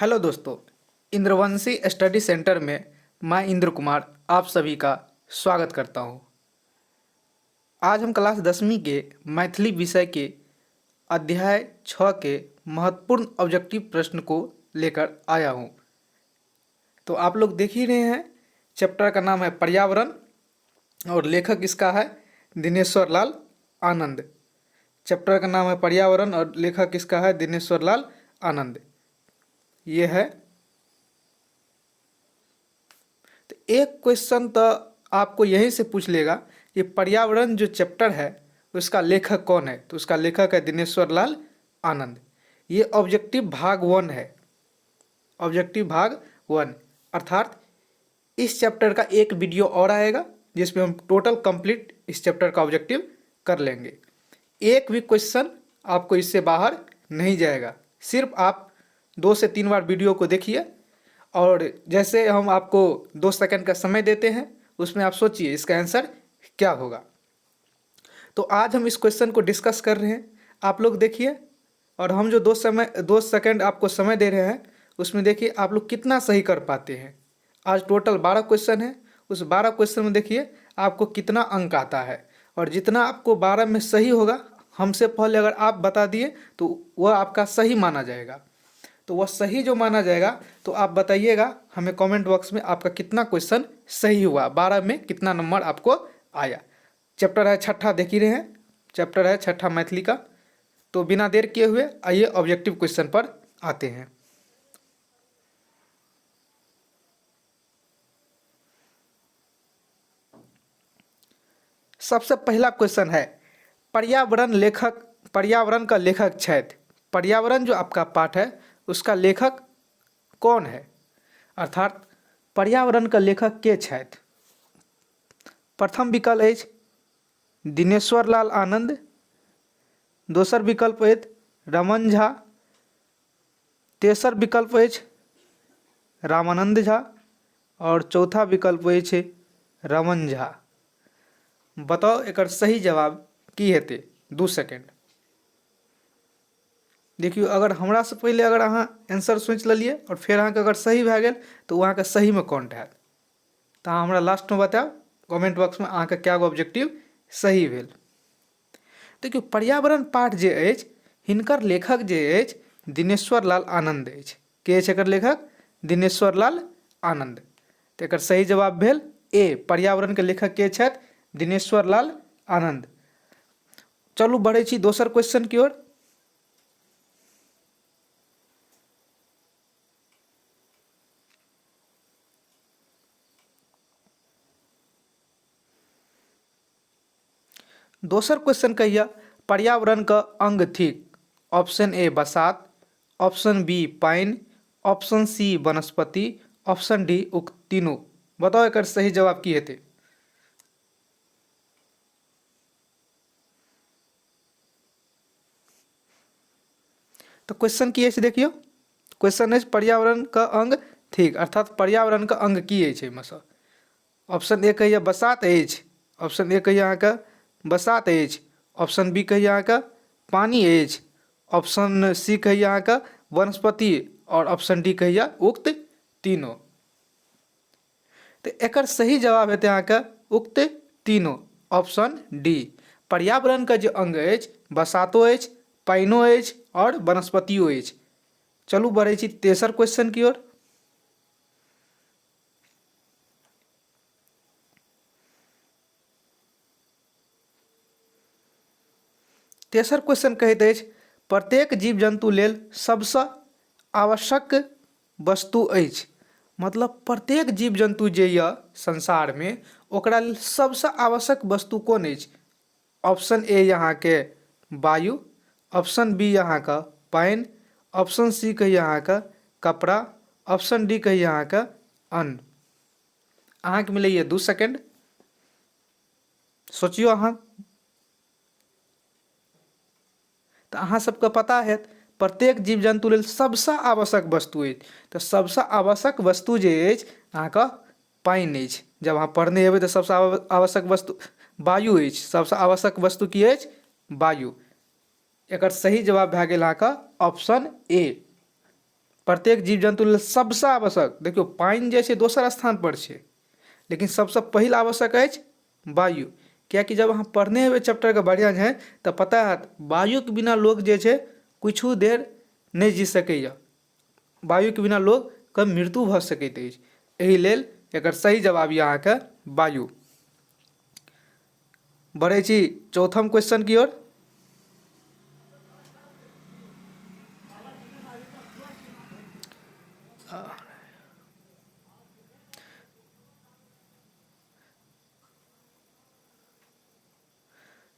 Hello दोस्तों, इंद्रवंशी study centre में मैं इंद्र कुमार आप सभी का स्वागत करता हूं। आज हम क्लास 10वीं के मैथिली विषय के अध्याय 6 के महत्वपूर्ण ऑब्जेक्टिव प्रश्न को लेकर आया हूं। तो आप लोग देख ही रहे हैं, चैप्टर का नाम है पर्यावरण और लेखक इसका है दिनेश्वर लाल आनंद। चैप्टर का नाम है पर्यावरण और लेखक इसका है दिनेश्वर लाल आनंद। ये है। तो एक क्वेश्चन तो आपको यहीं से पूछ लेगा कि पर्यावरण जो चैप्टर है उसका लेखक कौन है, तो उसका लेखक है दिनेश्वर लाल आनंद। ये ऑब्जेक्टिव भाग 1 है, ऑब्जेक्टिव भाग 1, अर्थात इस चैप्टर का एक वीडियो और आएगा जिसमें हम टोटल कंप्लीट इस चैप्टर का ऑब्जेक्टिव कर लेंगे। एक भी क्वेश्चन आपको इससे बाहर नहीं जाएगा। सिर्फ आप 2 से 3 बार वीडियो को देखिए और जैसे हम आपको 2 सेकंड का समय देते हैं उसमें आप सोचिए इसका आंसर क्या होगा। तो आज हम इस क्वेश्चन को डिस्कस कर रहे हैं, आप लोग देखिए, और हम जो 2 सेकंड आपको समय दे रहे हैं उसमें देखिए आप लोग कितना सही कर पाते हैं। आज टोटल 12 क्वेश्चन है, उस 12 क्वेश्चन में देखिए आपको कितना अंक आता है, और जितना आपको 12 में सही होगा हमसे पहले अगर आप बता दिए तो वह आपका सही माना जाएगा। तो वह सही जो माना जाएगा, तो आप बताइएगा हमें कमेंट बॉक्स में आपका कितना क्वेश्चन सही हुआ, 12 में कितना नंबर आपको आया। चैप्टर है छठा, देख ही रहे हैं, चैप्टर है छठा मैथिली का। तो बिना देर किए हुए आइए ऑब्जेक्टिव क्वेश्चन पर आते हैं। सबसे पहला क्वेश्चन है, पर्यावरण का लेखक छथि। पर्यावरण जो आपका पाठ है उसका लेखक कौन है, अर्थात पर्यावरण का लेखक के छथि। प्रथम विकल्प अछि दिनेश्वर लाल आनंद, दोसर विकल्प अछि रमन झा, तेसर विकल्प अछि रामानंद झा और चौथा विकल्प अछि रमन झा। बताओ एकर सही जवाब की हेतै। 2 सेकेंड। देखियो, अगर हमरा से पहले अगर अहाँ आंसर सोचि लेलियै और फेर अहाँके अगर सही भए गेल तऽ ओ अहाँके सहीमे काउंट हैत। तऽ अहाँ हमरा लास्टमे बतायब कमेंट बॉक्समे अहाँके कए गो ऑब्जेक्टिव सही भेल। देखियौ, पर्यावरण पाठ जे अछि हिनकर लेखक जे अछि दिनेश्वर लाल आनंद अछि। के अछि एकर लेखक? दिनेश्वर लाल आनंद। तऽ एकर सही जवाब भेल ए, पर्यावरणके लेखक के छथि? दिनेश्वर लाल आनंद। चलू बढ़ै छी दोसर क्वेश्चन की ओर। दोसर क्वेश्चन कहिया, पर्यावरण का अंग थिक। ऑप्शन ए बसात, ऑप्शन बी पानि, ऑप्शन सी वनस्पति, ऑप्शन डी उक्त तीनों। बताओ एकर सही जवाब की हेतै। तो क्वेश्चन की अछि देखियौ, क्वेश्चन अछि पर्यावरण का अंग थिक, अर्थात पर्यावरण का अंग की अछि एहिमे सँ। ऑप्शन ए कहिए बसात अछि, ऑप्शन ए कहिए अहाँके बसात अछि, ऑप्शन बी कहिए अहाँके पानि अछि, ऑप्शन सी कहिए अहाँके वनस्पति और ऑप्शन डी कहिए उक्त तीनों। तो एकर सही जवाब हेतै अहाँके उक्त तीनों, ऑप्शन डी। पर्यावरण के जे अंग अछि बसातो अछि, पानिओ अछि और वनस्पतियो अछि। चलू बढ़ै छी तेसर क्वेश्चन की ओर। तेसर क्वेश्चन कहैत अछि प्रत्येक जीव जन्तु लेल सबसँ आवश्यक वस्तु अछि। मतलब प्रत्येक जीव जन्तु जे यऽ संसारमे ओकरा लेल सबसँ आवश्यक वस्तु कोन अछि। ऑप्शन ए अहाँके वायु, ऑप्शन बी अहाँके पानि, ऑप्शन सी कहिए अहाँके कपड़ा, ऑप्शन डी कहिए अहाँके अन्न। अहाँके मिलैए 2 सेकेंड, सोचियौ अहाँ। तऽ अहाँ सबके पता हैत प्रत्येक जीव जन्तु लेल सबसँ आवश्यक वस्तु अछि। तऽ सबसँ आवश्यक वस्तु जे अछि अहाँके पानि अछि। जब अहाँ पढ़ने हेबै तऽ सबसँ आवश्यक वस्तु वायु अछि। सबसँ आवश्यक वस्तु की अछि? वायु। एकर सही जवाब भए गेल अहाँके ऑप्शन ए। प्रत्येक जीव जन्तु लेल सबसँ आवश्यक, देखियौ पानि जे छै दोसर स्थान पर छै, लेकिन सबसँ पहिल आवश्यक अछि वायु। किएकि जब अहाँ पढ़ने हेबै चैप्टरके बढ़िआँ छै तऽ पता हैत वायुके बिना लोक जे छै किछु देर नहि जी सकैए, वायुके बिना लोकके मृत्यु भऽ सकैत अछि। एहि लेल एकर सही जवाब यऽ अहाँके वायु। बढ़ै छी चौथम क्वेश्चन की ओर।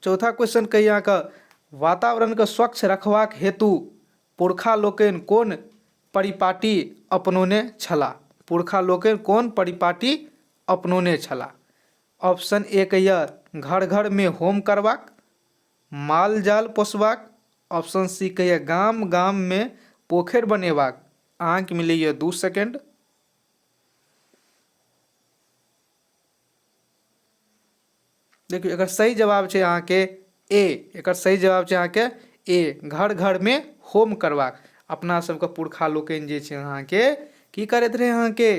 चौथा क्वेश्चन कही अहाँके, वातावरणके स्वच्छ रखबाक हेतु पुरखा लोकनि कोन परिपाटी अपनौने छलाह? पुरखा लोकनि कोन परिपाटी अपनौने छलाह? ऑप्शन ए कहिए घर घरमे होम करबाक, माल जाल पोसबाक, ऑप्शन सी कहिए गाम गाममे पोखरि बनेबाक। अहाँके मिलैए 2 सेकेंड। देखियौ एकर सही जवाब छै अहाँके ए, एकर सही जवाब छै अहाँके ए, घर घरमे होम करबाक। अपना सबके पुरखा लोकनि जे छै अहाँके की करैत रहै, अहाँके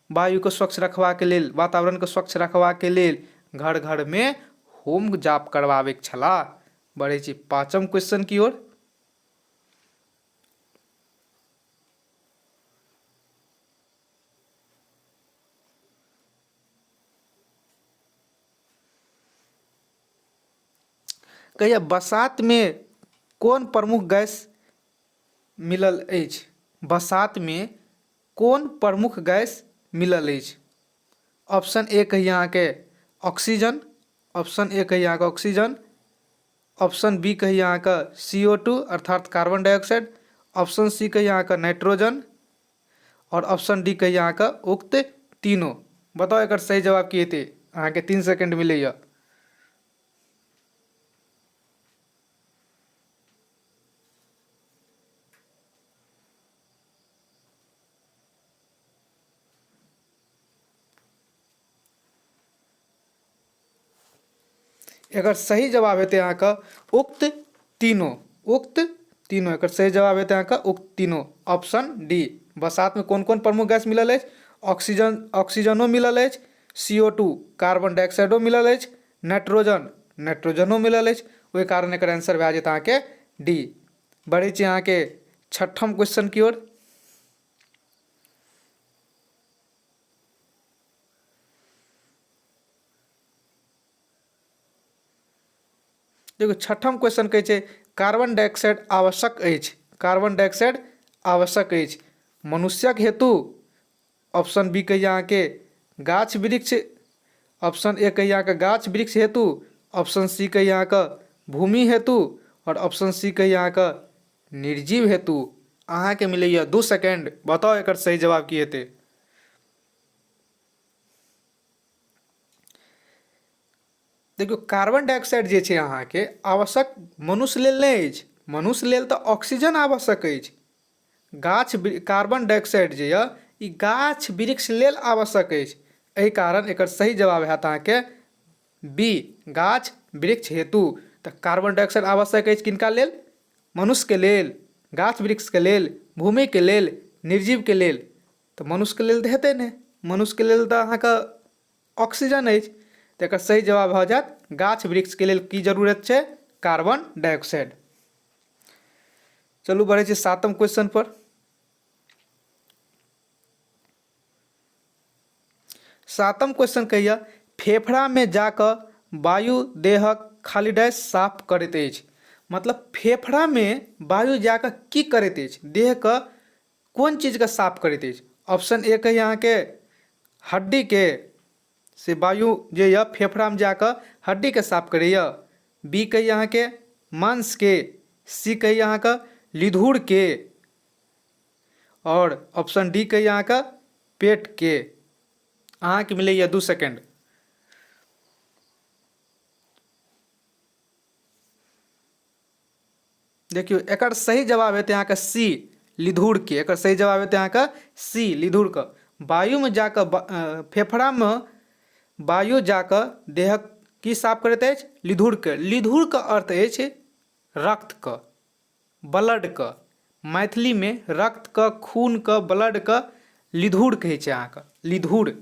वायुके स्वच्छ रखबाक लेल, वातावरणके स्वच्छ रखबाक लेल घर घरमे होम जाप करबाबैत छलाह। बढ़ै छी पाँचम क्वेश्चन की ओर। कहिया बसातमे कोन प्रमुख गैस मिलल अछि? बसातमे कोन प्रमुख गैस मिलल अछि? ऑप्शन ए कहिया अहाँके ऑक्सीजन, ऑप्शन ए कहिया अहाँके ऑक्सीजन, ऑप्शन बी कहिया अहाँके सी ओ टू अर्थात कार्बन डाइऑक्साइड, ऑप्शन सी कहिया अहाँके नाइट्रोजन और ऑप्शन डी कहिया अहाँके उक्त तीनों। बताउ एकर सही जवाब की हेतै? अहाँके 3 सेकेंड मिलैया। एकर सही जवाब हेतै अहाँके उक्त तीनों, उक्त तीनों। एकर सही जवाब हेतै अहाँके उक्त तीनों, ऑप्शन डी। बसातमे कोन कोन प्रमुख गैस मिलल अछि? ऑक्सीजन, ऑक्सीजनो मिलल अछि, सी ओ टू कार्बन डाइऑक्साइडो मिलल अछि, नाइट्रोजन, नाइट्रोजनो मिलल अछि। ओहि कारण एकर आंसर भए जेतै अहाँके डी। बढ़ै छी अहाँके छठम क्वेश्चन की ओर। देखो छठम क्वेश्चन कहै छै कार्बन डाइऑक्साइड आवश्यक अछि, कार्बन डाइऑक्साइड आवश्यक अछि मनुष्यक हेतु। ऑप्शन बी कहिए अहाँके गाछ वृक्ष, ऑप्शन ए कहिए अहाँके गाछ वृक्ष हेतु, ऑप्शन सी कहिए अहाँके भूमि हेतु और ऑप्शन सी कहिए अहाँके निर्जीव हेतु। अहाँके मिलैए 2 सेकेंड, बताउ एकर सही जवाब की हेतै? देखियौ कार्बन डाइऑक्साइड जे छै अहाँके आवश्यक मनुष्य लेल नहि अछि, मनुष्य लेल तऽ ऑक्सीजन आवश्यक अछि। गाछ कार्बन डाइऑक्साइड जे यऽ ई गाछ वृक्ष लेल आवश्यक अछि। एहि कारण एकर सही जवाब हैत अहाँके बी, गाछ वृक्ष हेतु। तऽ कार्बन डाइऑक्साइड आवश्यक अछि किनका लेल? मनुष्यके लेल, गाछ वृक्षके लेल, भूमिके लेल, निर्जीवके लेल। तऽ मनुष्यके लेल तऽ हेतै नहि, मनुष्यके लेल तऽ अहाँके ऑक्सीजन अछि। तऽ एकर सही जवाब भऽ जायत गाछ वृक्षके लेल की जरूरत छै? Carbon dioxide. चलू बढ़ै छी सातम क्वेश्चन पर। सातम क्वेश्चन कहिया फेफड़ामे जाकऽ वायु देहक खाली डैश साफ करैत अछि। मतलब फेफड़ामे वायु जाकऽ की करैत अछि, देहके कोन चीजके साफ करैत अछि? ऑप्शन ए कही अहाँके हड्डीके, से वायु जे यऽ फेफड़ामे जाकऽ हड्डीके साफ करैए। बी कही अहाँके मांसके, सी कही अहाँके लिधुरके और ऑप्शन डी कही अहाँके पेटके। अहाँके मिलैए 2 सेकेंड। देखियौ एकर सही जवाब हेतै अहाँके सी, लिधुरके। एकर सही जवाब हेतै अहाँके सी, लिधुरके। वायुमे जाकऽ फेफड़ामे वायु जाकऽ देहक की साफ करैत अछि? लिधुरके। लिधुरके अर्थ अछि रक्तके, ब्लडके। मैथिलीमे रक्तके, खूनके, ब्लडके लिधुर कहै छै अहाँके, लिधुर।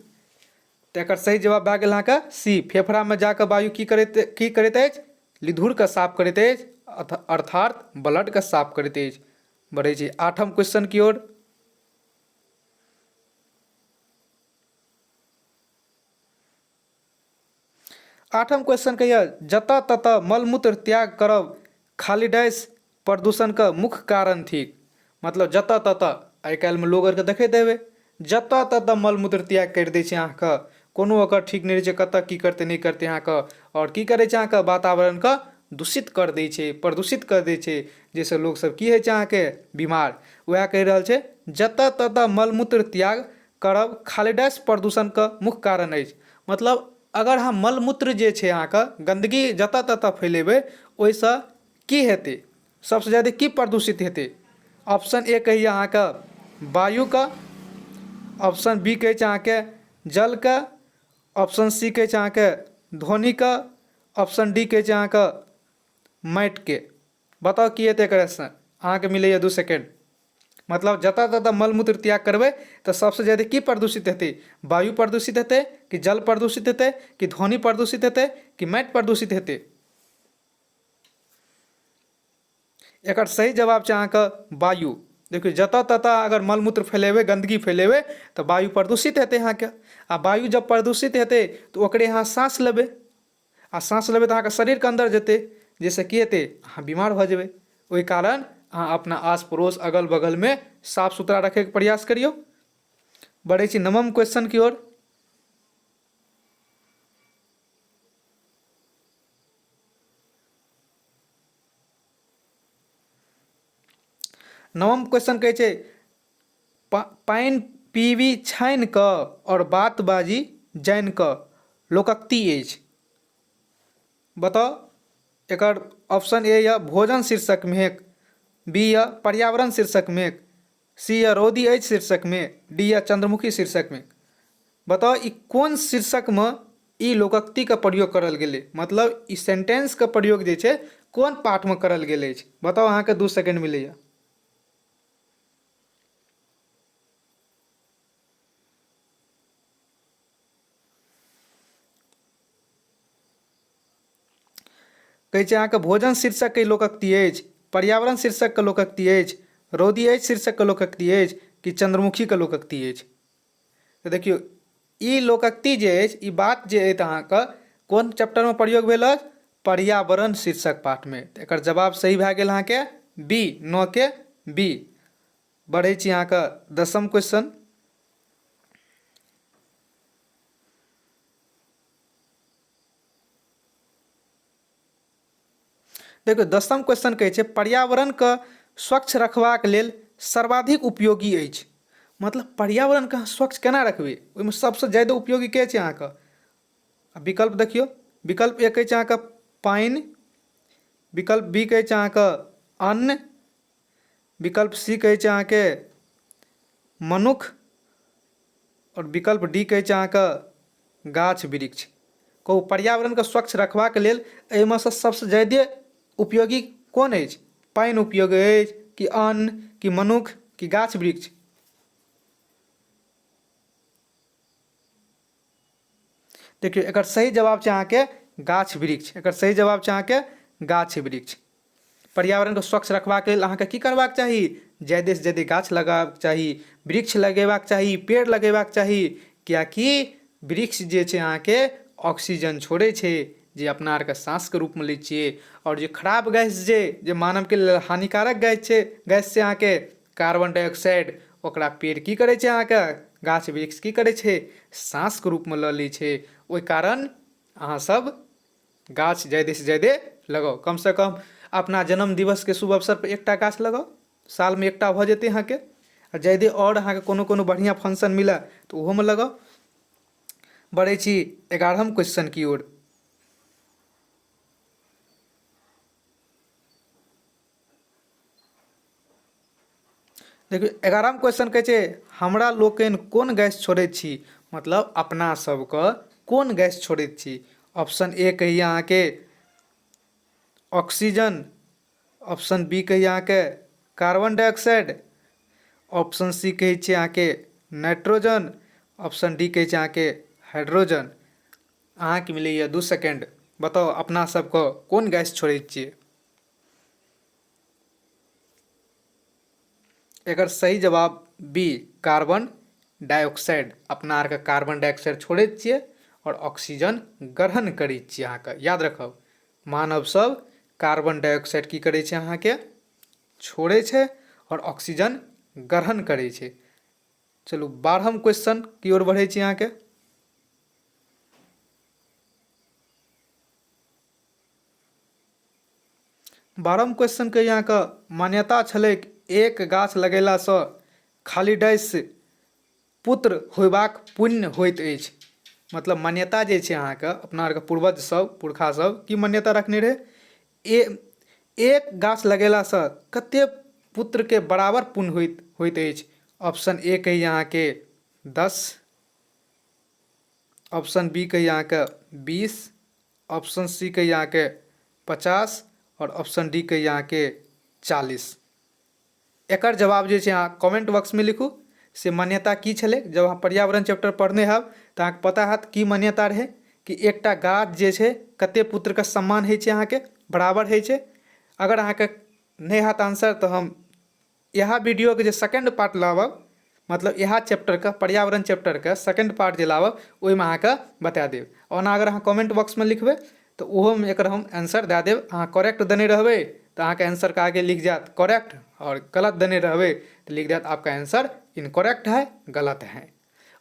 तऽ एकर सही जवाब भए गेल अहाँके सी। फेफड़ामे जाकऽ वायु की करैत अछि? लिधुरके साफ करैत अछि, अर्थात ब्लडके साफ करैत अछि। बढ़ै छी आठम क्वेश्चन की ओर। आठम क्वेश्चन कहिए, जतऽ ततऽ मलमूत्र त्याग करब खाली डैश प्रदूषणके मुख्य कारण थिक। मतलब जतऽ ततऽ, आइ काल्हिमे लोग आरके देखैत हेबै, जतऽ ततऽ मलमूत्र त्याग करि दै छै अहाँके, कोनो ओकर ठीक नहि रहै छै, कतऽ की करतै नहि करतै अहाँके, आओर की करै छै अहाँके, वातावरणके दूषित कर दै छै, प्रदूषित कर दै छै, जाहिसँ लोकसभ की होइ छै अहाँके, बीमार। वएह कहि रहल छै, जतऽ ततऽ मलमूत्र त्याग करब खाली डैश प्रदूषणके मुख्य कारण अछि। मतलब अगर अहाँ मलमूत्र जे छै अहाँके गन्दगी जतऽ ततऽ फैलेबै, ओहिसँ की हेतै? सबसँ ज्यादे की प्रदूषित हेतै? ऑप्शन ए कहैए अहाँके वायुके, ऑप्शन बी कहै छै अहाँके जलके, ऑप्शन सी कहै छै अहाँके ध्वनिके, ऑप्शन डी कहै छै अहाँके माटिके। बताउ की हेतै एकर आंसर? अहाँके मिलैए 2 सेकेंड। मतलब जतऽ ततऽ मलमूत्र त्याग करबै तऽ सबसँ ज्यादा की प्रदूषित हेतै? वायु प्रदूषित हेतै कि जल प्रदूषित हेतै कि ध्वनि प्रदूषित हेतै कि माटि प्रदूषित हेतै? एकर सही जवाब छै अहाँके वायु। देखियौ, जतऽ ततऽ अगर मलमूत्र फैलेबै, गन्दगी फैलेबै, तऽ वायु प्रदूषित हेतै अहाँके, आ वायु जब प्रदूषित हेतै तऽ ओकरे अहाँ साँस लेबै, आ साँस लेबै तऽ अहाँके शरीरके अन्दर जेतै, जाहिसँ की हेतै? अहाँ बीमार भऽ जेबै। ओहि कारण अहाँ अपना आस पड़ोस अगल बगलमे साफ सुथरा रखैके प्रयास करियौ। बढ़ै छी नवम क्वेश्चन की ओर। नवम क्वेश्चन कहै छै, पानि पीबी छानि कऽ आओर बात बाजी जानि कऽ लोकोक्ति अछि। बताउ एकर। ऑप्शन ए यऽ भोजन शीर्षकमे, बी यऽ पर्यावरण शीर्षकमे, सी यऽ रौदी अछि शीर्षकमे, डी यऽ चंद्रमुखी शीर्षकमे। बताउ ई कोन शीर्षकमे ई लोकोक्तिके प्रयोग करल गेलै? मतलब ई सेंटेंसके प्रयोग जे छै कोन पाठमे करल गेल अछि? बताउ, अहाँके 2 सेकेंड मिलैए। कहै छै अहाँके भोजन शीर्षकके लोकोक्ति अछि, पर्यावरण शीर्षकके लोकोक्ति अछि, रौदी अछि शीर्षकके लोकोक्ति अछि कि चंद्रमुखीके लोकोक्ति अछि? तऽ देखियौ, ई लोकोक्ति जे अछि, ई बात जे अछि अहाँके कोन चैप्टरमे प्रयोग भेल अछि? पर्यावरण शीर्षक पाठमे। तऽ एकर जवाब सही भए गेल अहाँके बी, 9 के बी। बढ़ै छी अहाँके 10म क्वेश्चन। देखियौ, 10म क्वेश्चन कहै छै, पर्यावरणके स्वच्छ रखबाक लेल सर्वाधिक उपयोगी अछि। मतलब पर्यावरणके अहाँ स्वच्छ केना रखबै, ओहिमे सबसँ ज्यादा उपयोगी के छै अहाँके? आ विकल्प देखियौ। विकल्प ए कहै छै अहाँके पानि, विकल्प बी कहै छै अहाँके अन्न, विकल्प सी कहै छै अहाँके मनुख, आओर विकल्प डी कहै छै अहाँके गाछ वृक्ष। कहू, पर्यावरणके स्वच्छ रखबाक लेल एहिमे सँ सबसँ ज्यादे उपयोगी कोन अछि? पानि उपयोगी अछि कि अन्न कि मनुख कि गाछ वृक्ष? देखियौ, एकर सही जवाब छै अहाँके गाछ वृक्ष। एकर सही जवाब छै अहाँके गाछ वृक्ष। पर्यावरणके स्वच्छ रखबाक लेल अहाँके की करबाक चाही? ज्यादेसँ ज्यादे गाछ लगेबाक चाही, वृक्ष लगेबाक चाही, पेड़ लगेबाक चाही, किएकि वृक्ष जे छै अहाँके ऑक्सीजन छोड़ै छै, जे अपना आरके साँसके रूपमे लै छियै, आओर जे खराब गैस जे मानवके लेल हानिकारक गैस छै अहाँके कार्बन डाइऑक्साइड, ओकरा पेड़ की करै छै अहाँके, गाछ वृक्ष की करै छै, साँसके रूपमे लऽ लै छै। ओहि कारण अहाँसभ गाछ ज्यादेसँ ज्यादे लगाउ। कमसँ कम अपना जन्म दिवसके शुभ अवसरपर एकटा गाछ लगाउ, सालमे एकटा भऽ जेतै अहाँके। आ ज्यादे आओर अहाँके कोनो कोनो बढ़िआँ फंक्शन मिलए तऽ ओहोमे लगाउ। बढ़ै छी 11म क्वेश्चन की ओर। देखियौ, 11म क्वेश्चन कहै छै, हमरा लोकनि कोन गैस छोड़ैत छी? मतलब अपना सबके कोन गैस छोड़ैत छी? ऑप्शन ए कहैए अहाँके ऑक्सीजन, ऑप्शन बी कहैए अहाँके कार्बन डाइऑक्साइड, ऑप्शन सी कहै छै अहाँके नाइट्रोजन, ऑप्शन डी कहै छै अहाँके हाइड्रोजन। अहाँके मिलैए 2 सेकेंड, बताउ अपना सबके कोन गैस छोड़ै छियै। एकर सही जवाब बी कार्बन डाइऑक्साइड। अपना आरके कार्बन डाइऑक्साइड छोड़ै छियै आओर ऑक्सीजन ग्रहण करै छियै। अहाँके याद रखब, मानव सब कार्बन डाइऑक्साइड की करै छै, अहाँके छोड़ै छै आओर ऑक्सीजन ग्रहण करै छै। चलू 12म क्वेश्चन की ओर बढ़ै छी। अहाँके 12म क्वेश्चन के अहाँके मान्यता छलै एक गाछ लगेलासँ खाली डैश पुत्र होयबाक पुण्य होइत अछि। मतलब मान्यता जे छै अहाँके अपना आरके पूर्वज सब पुरखा सब की मान्यता रखने रहै, एक गाछ लगेलासँ कते पुत्रके बराबर पुण्य होइत अछि। ऑप्शन ए कहैए अहाँके 10, ऑप्शन बी कहैए अहाँके 20, ऑप्शन सी कहैए अहाँके 50 आओर ऑप्शन डी कहैए अहाँके 40। एकर जवाब जे छै अहाँ कमेंट बॉक्समे लिखू, से मान्यता की छलै। जब अहाँ पर्यावरण चैप्टर पढ़ने हैब तऽ अहाँके पता हैत की मान्यता रहै कि एकटा गाछ जे छै कते पुत्रके सम्मान होइ छै, अहाँके बराबर होइ छै। अगर अहाँके नहि हैत आंसर तऽ हम इएह वीडियोके जे सेकेंड पार्ट लाबब, मतलब इएह चैप्टरके पर्यावरण चैप्टरके सेकेंड पार्ट जे लाबब ओहिमे अहाँके बता देब। ओना अगर अहाँ कमेंट बॉक्समे लिखबै तऽ ओहोमे एकर हम आंसर दए देब। अहाँ करेक्ट देने रहबै तऽ अहाँके आंसरके आगे लिख जायत करेक्ट, आओर गलत देने रहबै तऽ लिख जायत आपका आंसर इनकरेक्ट है, गलत है।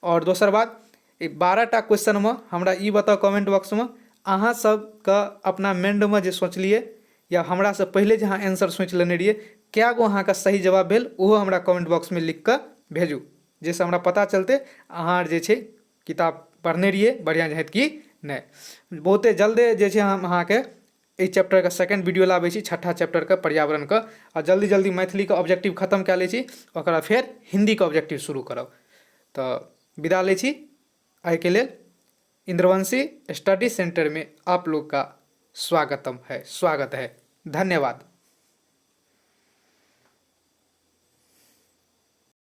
आओर दोसर बात, ई 12टा क्वेश्चनमे हमरा ई बताउ कमेंट बॉक्समे अहाँ सबके अपना माइंडमे जे सोचलियै या हमरासँ पहिले जे अहाँ आंसर सोचि लेने रहियै, कए गो अहाँके सही जवाब भेल ओहो हमरा कमेंट बॉक्समे लिख कऽ भेजू, जाहिसँ हमरा पता चलतै अहाँ आर जे छै किताब पढ़ने रहियै बढ़िआँ जेहन कि नहि। बहुते जल्दे जे छै हम अहाँके एहि चैप्टरके सेकेंड वीडियो लाबै छी, छठा चैप्टरके पर्यावरणके, आ जल्दी जल्दी मैथिलीके ऑब्जेक्टिव खतम कए लै छी, ओकर बाद फेर हिन्दीके ऑब्जेक्टिव शुरू करब। तऽ विदा लै छी एहिके लेल। इंद्रवंशी स्टडी सेंटर में आप लोग का स्वागतम है, स्वागत है, धन्यवाद।